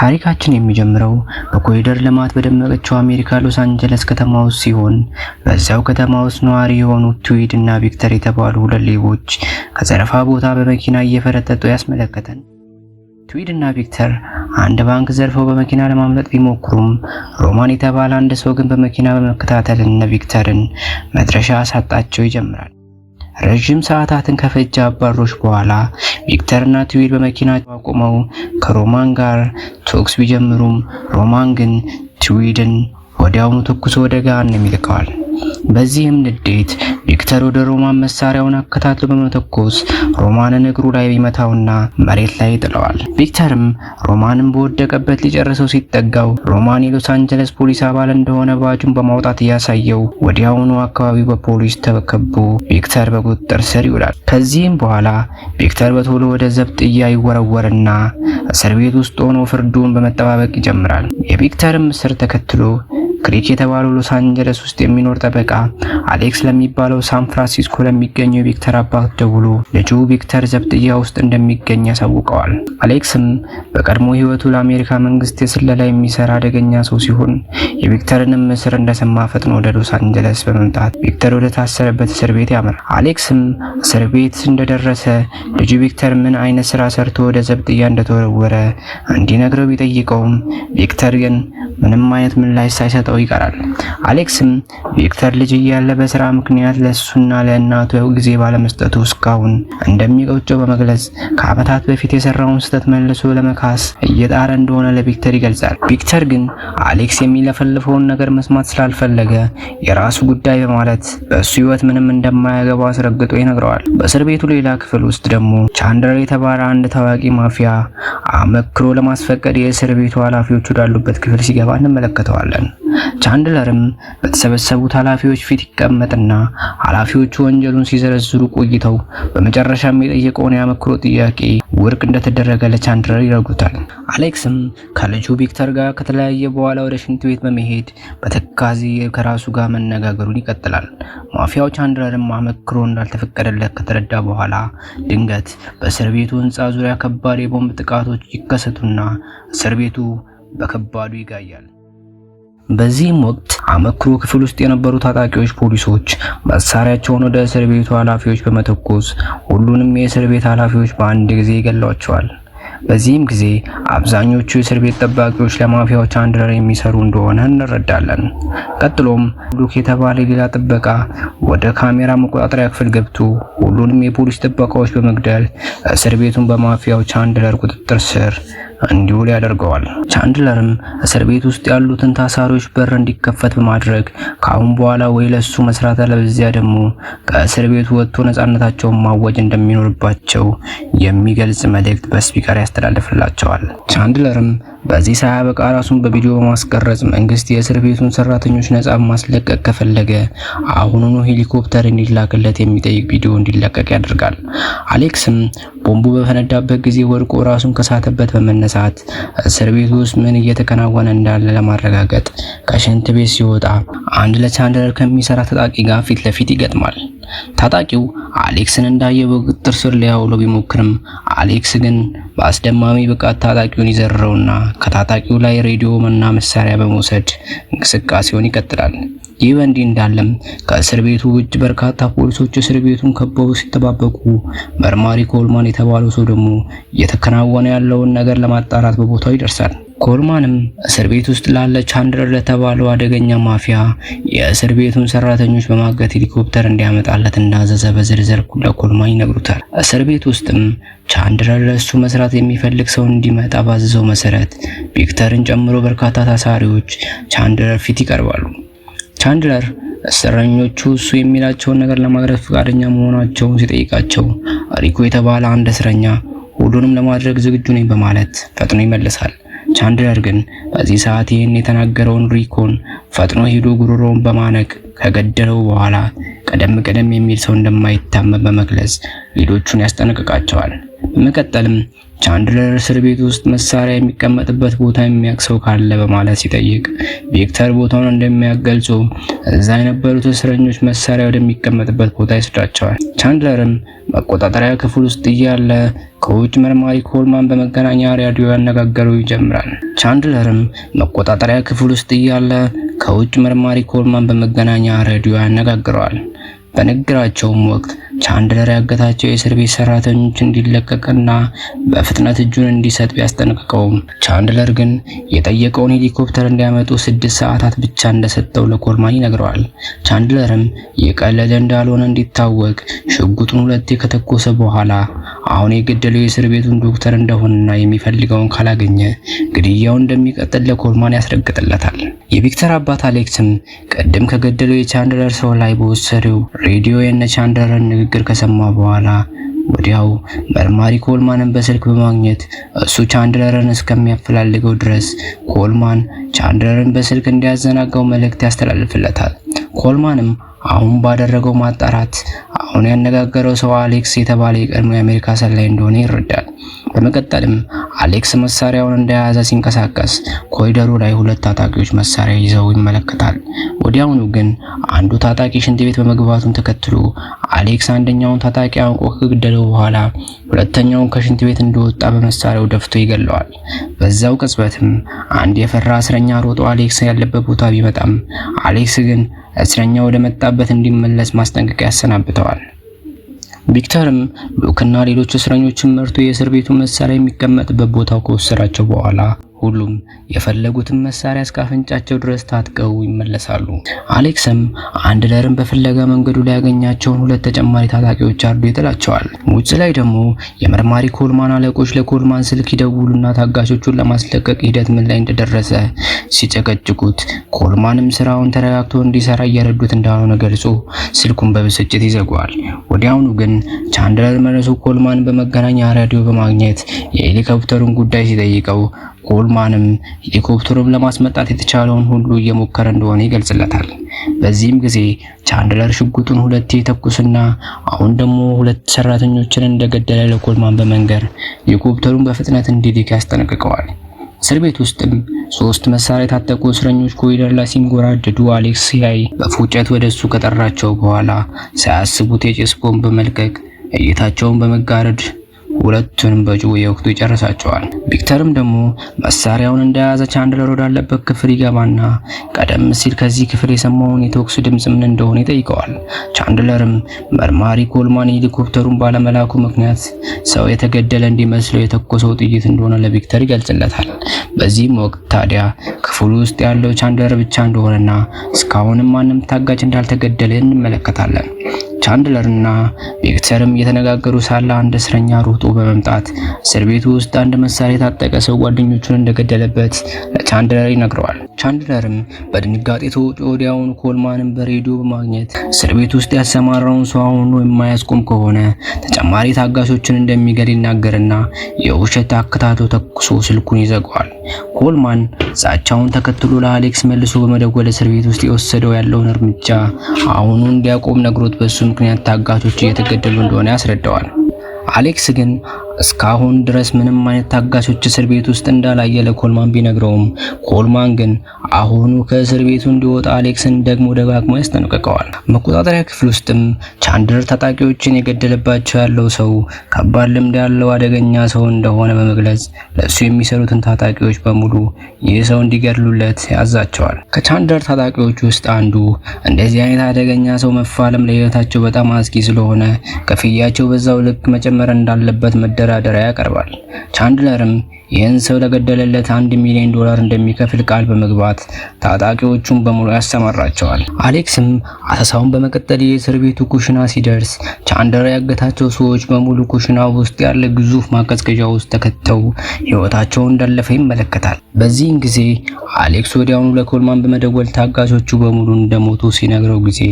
ታሪካችን የሚጀምረው በኮሪደር ልማት በደመቀችው አሜሪካ ሎስ አንጀለስ ከተማ ውስጥ ሲሆን፣ በዚያው ከተማ ውስጥ ነዋሪ የሆኑት ትዊድ እና ቪክተር የተባሉ ሁለት ሌቦች ከዘረፋ ቦታ በመኪና እየፈረጠጡ ያስመለከተን። ትዊድ እና ቪክተር አንድ ባንክ ዘርፈው በመኪና ለማምለጥ ቢሞክሩም፣ ሮማን የተባለ አንድ ሰው ግን በመኪና በመከታተል እነ ቪክተርን መድረሻ አሳጣቸው ይጀምራል። ረዥም ሰዓታትን ከፈጀ አባሮሽ በኋላ ቪክተር እና ትዊድ በመኪና አቁመው ከሮማን ጋር ተኩስ ቢጀምሩም፣ ሮማን ግን ትዊድን ወዲያውኑ ተኩሶ ወደ ገሃነም ይልከዋል። በዚህም ንዴት ቪክተር ወደ ሮማን መሳሪያውን አከታትሎ በመተኮስ ሮማንን እግሩ ላይ ይመታውና መሬት ላይ ይጥለዋል። ቪክተርም ሮማንን በወደቀበት ሊጨርሰው ሲጠጋው፣ ሮማን የሎስ አንጀለስ ፖሊስ አባል እንደሆነ ባጁን በማውጣት እያሳየው፣ ወዲያውኑ አካባቢው በፖሊስ ተከቦ ቪክተር በቁጥጥር ስር ይውላል። ከዚህም በኋላ ቪክተር በቶሎ ወደ ዘብጥያ ይወረወርና እስር ቤት ውስጥ ሆኖ ፍርዱን በመጠባበቅ ይጀምራል። የቪክተርም እስር ተከትሎ ክሪክ የተባለው ሎስ አንጀለስ ውስጥ የሚኖር ጠበቃ አሌክስ ለሚባለው ሳን ፍራንሲስኮ ለሚገኘው የቪክተር አባት ደውሎ ልጁ ቪክተር ዘብጥያ ውስጥ እንደሚገኝ ያሳውቀዋል። አሌክስም በቀድሞ ሕይወቱ ለአሜሪካ መንግስት የስለላ የሚሰራ አደገኛ ሰው ሲሆን፣ የቪክተርንም እስር እንደሰማ ፈጥኖ ወደ ሎስ አንጀለስ በመምጣት ቪክተር ወደ ታሰረበት እስር ቤት ያመራል። አሌክስም እስር ቤት እንደደረሰ ልጁ ቪክተር ምን አይነት ስራ ሰርቶ ወደ ዘብጥያ እንደተወረወረ እንዲነግረው ቢጠይቀውም፣ ቪክተር ግን ምንም አይነት ምላሽ ሳይሰጠው ይቀራል። አሌክስም ቪክተር ልጅ እያለ በስራ ምክንያት ለእሱና ለእናቱ ጊዜ ባለመስጠቱ እስካሁን እንደሚቆጨው በመግለጽ፣ ከዓመታት በፊት የሰራውን ስህተት መልሶ ለመካስ እየጣረ እንደሆነ ለቪክተር ይገልጻል። ቪክተር ግን አሌክስ የሚለፈልፈውን ነገር መስማት ስላልፈለገ የራሱ ጉዳይ በማለት በእሱ ህይወት ምንም እንደማያገባው አስረግጦ ይነግረዋል። በእስር ቤቱ ሌላ ክፍል ውስጥ ደግሞ ቻንድለር የተባለ አንድ ታዋቂ ማፊያ አመክሮ ለማስፈቀድ የእስር ቤቱ ኃላፊዎች ወዳሉበት ክፍል ሲገባ እንመለከተዋለን። ቻንድለርም በተሰበሰቡት ኃላፊዎች ፊት ይቀመጥና ኃላፊዎቹ ወንጀሉን ሲዘረዝሩ ቆይተው በመጨረሻም የጠየቀውን የአመክሮ ጥያቄ ውድቅ እንደተደረገ ለቻንድለር ይነግሩታል። አሌክስም ከልጁ ቪክተር ጋር ከተለያየ በኋላ ወደ ሽንት ቤት በመሄድ በትካዜ ከራሱ ጋር መነጋገሩን ይቀጥላል። ማፊያው ቻንድለርም አመክሮ እንዳልተፈቀደለት ከተረዳ በኋላ፣ ድንገት በእስር ቤቱ ህንፃ ዙሪያ ከባድ የቦምብ ጥቃቶች ይከሰቱና እስር ቤቱ በከባዱ ይጋያል። በዚህም ወቅት አመክሮ ክፍል ውስጥ የነበሩ ታጣቂዎች ፖሊሶች መሳሪያቸውን ወደ እስር ቤቱ ኃላፊዎች በመተኮስ ሁሉንም የእስር ቤት ኃላፊዎች በአንድ ጊዜ ይገሏቸዋል። በዚህም ጊዜ አብዛኞቹ የእስር ቤት ጠባቂዎች ለማፊያው ቻንድለር የሚሰሩ እንደሆነ እንረዳለን። ቀጥሎም ሉክ የተባለ ሌላ ጥበቃ ወደ ካሜራ መቆጣጠሪያ ክፍል ገብቶ ሁሉንም የፖሊስ ጥበቃዎች በመግደል እስር ቤቱን በማፊያው ቻንድለር ቁጥጥር ስር እንዲውል ያደርገዋል። ቻንድለርም እስር ቤት ውስጥ ያሉትን ታሳሪዎች በር እንዲከፈት በማድረግ ከአሁን በኋላ ወይ ለሱ መስራት አለበለዚያ ደግሞ ከእስር ቤቱ ወጥቶ ነፃነታቸውን ማወጅ እንደሚኖርባቸው የሚገልጽ መልእክት በ speaker ያስተላልፍላቸዋል። ቻንድለርም በዚህ ሳያበቃ ራሱን በቪዲዮ በማስቀረጽ መንግስት የእስር ቤቱን ሰራተኞች ነፃ ማስለቀቅ ከፈለገ አሁኑኑ ሄሊኮፕተር እንዲላክለት የሚጠይቅ ቪዲዮ እንዲለቀቅ ያደርጋል። አሌክስም ቦምቡ በፈነዳበት ጊዜ ወድቆ ራሱን ከሳተበት በመነሳት እስር ቤቱ ውስጥ ምን እየተከናወነ እንዳለ ለማረጋገጥ ከሽንት ቤት ሲወጣ አንድ ለቻንድለር ከሚሰራ ታጣቂ ጋር ፊት ለፊት ይገጥማል። ታጣቂው አሌክስን እንዳየ በቁጥጥር ስር ሊያውለው ቢሞክርም፣ አሌክስ ግን በአስደማሚ ብቃት ታጣቂውን ይዘርረውና ከታጣቂው ላይ ሬዲዮ እና መሳሪያ በመውሰድ እንቅስቃሴውን ይቀጥላል። ይህ በእንዲህ እንዳለም ከእስር ቤቱ ውጭ በርካታ ፖሊሶች እስር ቤቱን ከበው ሲጠባበቁ፣ መርማሪ ኮልማን የተባለው ሰው ደግሞ እየተከናወነ ያለውን ነገር ለማጣራት በቦታው ይደርሳል። ኮልማንም እስር ቤት ውስጥ ላለ ቻንድለር ለተባለው አደገኛ ማፊያ የእስር ቤቱን ሰራተኞች በማገት ሄሊኮፕተር እንዲያመጣለት እንዳዘዘ በዝርዝር ለኮልማን ይነግሩታል። እስር ቤት ውስጥም ቻንድለር ለእሱ መስራት የሚፈልግ ሰው እንዲመጣ ባዘዘው መሰረት ቪክተርን ጨምሮ በርካታ ታሳሪዎች ቻንድለር ፊት ይቀርባሉ። ቻንድለር እስረኞቹ እሱ የሚላቸውን ነገር ለማድረግ ፈቃደኛ መሆናቸውን ሲጠይቃቸው፣ ሪኮ የተባለ አንድ እስረኛ ሁሉንም ለማድረግ ዝግጁ ነኝ በማለት ፈጥኖ ይመልሳል። ቻንድለር ግን በዚህ ሰዓት ይህን የተናገረውን ሪኮን ፈጥኖ ሄዶ ጉሮሮውን በማነቅ ከገደለው በኋላ፣ ቀደም ቀደም የሚል ሰው እንደማይታመን በመግለጽ ሌሎቹን ያስጠነቅቃቸዋል። በመቀጠልም ቻንድለር እስር ቤት ውስጥ መሳሪያ የሚቀመጥበት ቦታ የሚያውቅ ሰው ካለ በማለት ሲጠይቅ ቪክተር ቦታውን እንደሚያውቅ ገልጾ እዛ የነበሩት እስረኞች መሳሪያ ወደሚቀመጥበት ቦታ ይወስዳቸዋል። ቻንድለርም መቆጣጠሪያ ክፍል ውስጥ እያለ ከውጭ መርማሪ ኮልማን በመገናኛ ራዲዮ ያነጋገረው ይጀምራል። ቻንድለርም መቆጣጠሪያ ክፍል ውስጥ እያለ ከውጭ መርማሪ ኮልማን በመገናኛ ራዲዮ ያነጋግረዋል። በንግግራቸውም ወቅት ቻንድለር ያገታቸው የእስር ቤት ሰራተኞች እንዲለቀቅና በፍጥነት እጁን እንዲሰጥ ቢያስጠነቅቀውም ቻንድለር ግን የጠየቀውን ሄሊኮፕተር እንዲያመጡ 6 ሰዓታት ብቻ እንደሰጠው ለኮልማን ይነግረዋል። ቻንድለርም የቀለደ እንዳልሆነ እንዲታወቅ ሽጉጡን ሁለቴ ከተኮሰ በኋላ አሁን የገደለው የእስር ቤቱን ዶክተር እንደሆነና የሚፈልገውን ካላገኘ ግድያውን እንደሚቀጥል ለኮልማን ያስረግጥለታል። የቪክተር አባት አሌክስም ቅድም ከገደለው የቻንድለር ሰው ላይ በወሰደው ሬዲዮ የነ ቻንድለርን ንግግር ከሰማ በኋላ ወዲያው መርማሪ ኮልማንን በስልክ በማግኘት እሱ ቻንድለርን እስከሚያፈላልገው ድረስ ኮልማን ቻንድለርን በስልክ እንዲያዘናጋው መልእክት ያስተላልፍለታል። ኮልማንም አሁን ባደረገው ማጣራት አሁን ያነጋገረው ሰው አሌክስ የተባለ የቀድሞ የአሜሪካ ሰላይ እንደሆነ ይረዳል። በመቀጠልም አሌክስ መሳሪያውን እንደያዘ ሲንቀሳቀስ ኮሪደሩ ላይ ሁለት ታጣቂዎች መሳሪያ ይዘው ይመለከታል። ወዲያውኑ ግን አንዱ ታጣቂ ሽንት ቤት በመግባቱን ተከትሎ አሌክስ አንደኛውን ታጣቂ አንቆ ከገደለው በኋላ ሁለተኛውን ከሽንት ቤት እንደወጣ በመሳሪያው ደፍቶ ይገለዋል። በዛው ቅጽበትም አንድ የፈራ እስረኛ ሮጦ አሌክስ ያለበት ቦታ ቢመጣም አሌክስ ግን እስረኛ ወደ መጣበት እንዲመለስ ማስጠንቀቂያ ያሰናብተዋል። ቪክተርም ሉክና ሌሎች እስረኞችን መርቶ የእስር ቤቱ መሳሪያ የሚቀመጥበት ቦታው ከወሰዳቸው በኋላ ሁሉም የፈለጉትን መሳሪያ እስከ አፍንጫቸው ድረስ ታጥቀው ይመለሳሉ። አሌክስም ቻንድለርን በፍለጋ መንገዱ ላይ ያገኛቸውን ሁለት ተጨማሪ ታጣቂዎች አርዶ ይጥላቸዋል። ውጭ ላይ ደግሞ የመርማሪ ኮልማን አለቆች ለኮልማን ስልክ ይደውሉና ታጋቾቹን ለማስለቀቅ ሂደት ምን ላይ እንደደረሰ ሲጨቀጭቁት፣ ኮልማንም ስራውን ተረጋግቶ እንዲሰራ እየረዱት እንዳልሆነ ገልጾ ስልኩን በብስጭት ይዘጋዋል። ወዲያውኑ ግን ቻንድለር መልሶ ኮልማንን በመገናኛ ራዲዮ በማግኘት የሄሊኮፕተሩን ጉዳይ ሲጠይቀው ኮልማንም ሄሊኮፕተሩን ለማስመጣት የተቻለውን ሁሉ እየሞከረ እንደሆነ ይገልጽለታል። በዚህም ጊዜ ቻንድለር ሽጉጡን ሁለቴ ተኩስና አሁን ደግሞ ሁለት ሰራተኞችን እንደገደለ ለኮልማን በመንገር ሄሊኮፕተሩን በፍጥነት እንዲልክ ያስጠነቅቀዋል። እስር ቤት ውስጥም ሶስት መሳሪያ የታጠቁ እስረኞች ኮሪደር ላይ ሲንጎራደዱ አሌክስ ሲያይ በፉጨት ወደ እሱ ከጠራቸው በኋላ ሳያስቡት የጭስ ቦምብ በመልቀቅ እይታቸውን በመጋረድ ሁለቱንም በጩቤ ወግቶ ይጨርሳቸዋል። ቪክተርም ደግሞ መሳሪያውን እንደያዘ ቻንድለር ወዳለበት ክፍል ይገባና ቀደም ሲል ከዚህ ክፍል የሰማውን የተኩስ ድምፅ ምን እንደሆነ ይጠይቀዋል። ቻንድለርም መርማሪ ኮልማን ሄሊኮፕተሩን ባለመላኩ ምክንያት ሰው የተገደለ እንዲመስለው የተኮሰው ጥይት እንደሆነ ለቪክተር ይገልጽለታል። በዚህም ወቅት ታዲያ ክፍሉ ውስጥ ያለው ቻንድለር ብቻ እንደሆነና እስካሁንም ማንም ታጋች እንዳልተገደለ እንመለከታለን። ቻንድለርና ቪክተርም እየተነጋገሩ ሳለ አንድ እስረኛ ሮጦ በመምጣት እስር ቤቱ ውስጥ አንድ መሳሪያ የታጠቀ ሰው ጓደኞቹን እንደገደለበት ለቻንድለር ይነግረዋል። ቻንድለርም በድንጋጤ ተውጦ ወዲያውኑ ኮልማንን በሬዲዮ በማግኘት እስር ቤት ውስጥ ያሰማራውን ሰው አሁኑ የማያስቆም ከሆነ ተጨማሪ ታጋቾችን እንደሚገል ይናገርና የውሸት አከታቶ ተኩሶ ስልኩን ይዘጋዋል። ኮልማን ዛቻውን ተከትሎ ለአሌክስ መልሶ በመደወል እስር ቤት ውስጥ የወሰደው ያለውን እርምጃ አሁኑ እንዲያቆም ነግሮት በሱ ምክንያት ታጋቾች እየተገደሉ እንደሆነ ያስረዳዋል። አሌክስ ግን እስካሁን ድረስ ምንም አይነት ታጋቾች እስር ቤት ውስጥ እንዳላየ ለኮልማን ቢነግረውም ኮልማን ግን አሁኑ ከእስር ቤቱ እንዲወጣ አሌክስን ደግሞ ደጋግሞ ያስጠነቅቀዋል። መቆጣጠሪያ ክፍል ውስጥም ቻንድለር ታጣቂዎችን የገደለባቸው ያለው ሰው ከባድ ልምድ ያለው አደገኛ ሰው እንደሆነ በመግለጽ ለእሱ የሚሰሩትን ታጣቂዎች በሙሉ ይህ ሰው እንዲገድሉለት ያዛቸዋል። ከቻንድለር ታጣቂዎች ውስጥ አንዱ እንደዚህ አይነት አደገኛ ሰው መፋለም ለህይወታቸው በጣም አስጊ ስለሆነ ክፍያቸው በዛው ልክ መጨመር እንዳለበት መደራደሪያ ያቀርባል። ቻንድለርም ይህን ሰው ለገደለለት 1 ሚሊዮን ዶላር እንደሚከፍል ቃል በመግባት ታጣቂዎቹን በሙሉ ያሰማራቸዋል። አሌክስም አሰሳውን በመቀጠል የእስር ቤቱ ኩሽና ሲደርስ ቻንድለር ያገታቸው ሰዎች በሙሉ ኩሽና ውስጥ ያለ ግዙፍ ማቀዝቀዣ ውስጥ ተከተው ህይወታቸውን እንዳለፈ ይመለከታል። በዚህን ጊዜ አሌክስ ወዲያውኑ ለኮልማን በመደወል ታጋቾቹ በሙሉ እንደሞቱ ሲነግረው ጊዜ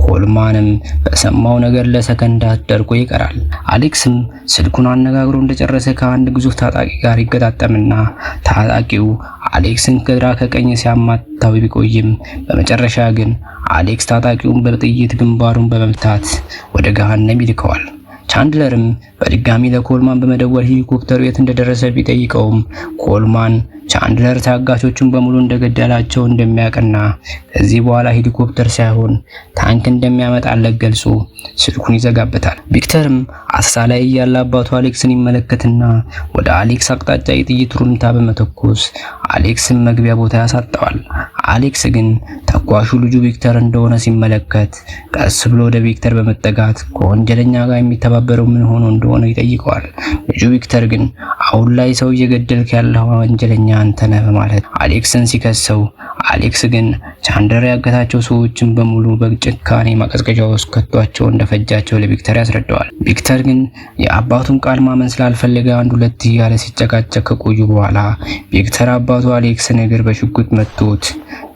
ኮልማንም በሰማው ነገር ለሰከንዳት ደርቆ ይቀራል። አሌክስም ስልኩን አነጋግሮ እንደጨረሰ ከአንድ ግዙፍ ታጣቂ ጋር ይገጣጠምና ታጣቂው አሌክስን ከግራ ከቀኝ ሲያማታው ቢቆይም በመጨረሻ ግን አሌክስ ታጣቂውን በጥይት ግንባሩን በመምታት ወደ ገሃነም ይልከዋል። ቻንድለርም በድጋሚ ለኮልማን በመደወል ሄሊኮፕተሩ የት እንደደረሰ ቢጠይቀውም ኮልማን ቻንድለር ታጋቾቹን በሙሉ እንደገደላቸው እንደሚያውቅና ከዚህ በኋላ ሄሊኮፕተር ሳይሆን ታንክ እንደሚያመጣለት ገልጾ ስልኩን ይዘጋበታል። ቪክተርም አሰሳ ላይ እያለ አባቱ አሌክስን ይመለከትና ወደ አሌክስ አቅጣጫ የጥይት ሩምታ በመተኮስ አሌክስን መግቢያ ቦታ ያሳጠዋል። አሌክስ ግን ተኳሹ ልጁ ቪክተር እንደሆነ ሲመለከት ቀስ ብሎ ወደ ቪክተር በመጠጋት ከወንጀለኛ ጋር የሚተባበረው ምን ሆኖ እንደሆነ ይጠይቀዋል። ልጁ ቪክተር ግን አሁን ላይ ሰው እየገደልክ ያለው ወንጀለኛ አንተ ነህ በማለት አሌክስን ሲከሰው፣ አሌክስ ግን ቻንድለር ያገታቸው ሰዎችን በሙሉ በጭካኔ ማቀዝቀዣ ውስጥ ከቷቸው እንደፈጃቸው ለቪክተር ያስረዳዋል። ቪክተር ግን የአባቱን ቃል ማመን ስላልፈለገ አንድ ሁለት እያለ ሲጨቃጨቅ ከቆዩ በኋላ ቪክተር አባቱ አሌክስን እግር በሽጉጥ መትቶት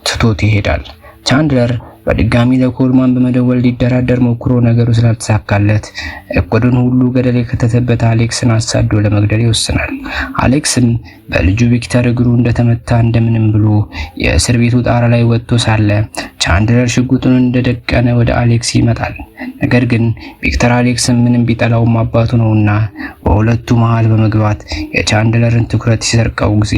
ትቶት ይሄዳል። ቻንድለር በድጋሚ ለኮልማን በመደወል ሊደራደር ሞክሮ ነገሩ ስላልተሳካለት እቅዱን ሁሉ ገደል የከተተበት አሌክስን አሳዶ ለመግደል ይወስናል። አሌክስም በልጁ ቪክተር እግሩ እንደተመታ እንደምንም ብሎ የእስር ቤቱ ጣራ ላይ ወጥቶ ሳለ ቻንድለር ሽጉጡን እንደደቀነ ወደ አሌክስ ይመጣል። ነገር ግን ቪክተር አሌክስን ምንም ቢጠላውም አባቱ ነውና በሁለቱ መሃል በመግባት የቻንድለርን ትኩረት ሲሰርቀው ጊዜ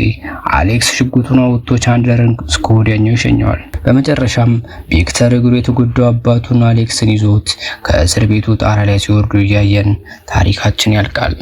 አሌክስ ሽጉጡን አውጥቶ ቻንድለርን እስከ ወዲያኛው ይሸኘዋል። በመጨረሻም ቪክተር እግሩ የተጎዳው አባቱን አሌክስን ይዞት ከእስር ቤቱ ጣራ ላይ ሲወርዱ እያየን ታሪካችን ያልቃል።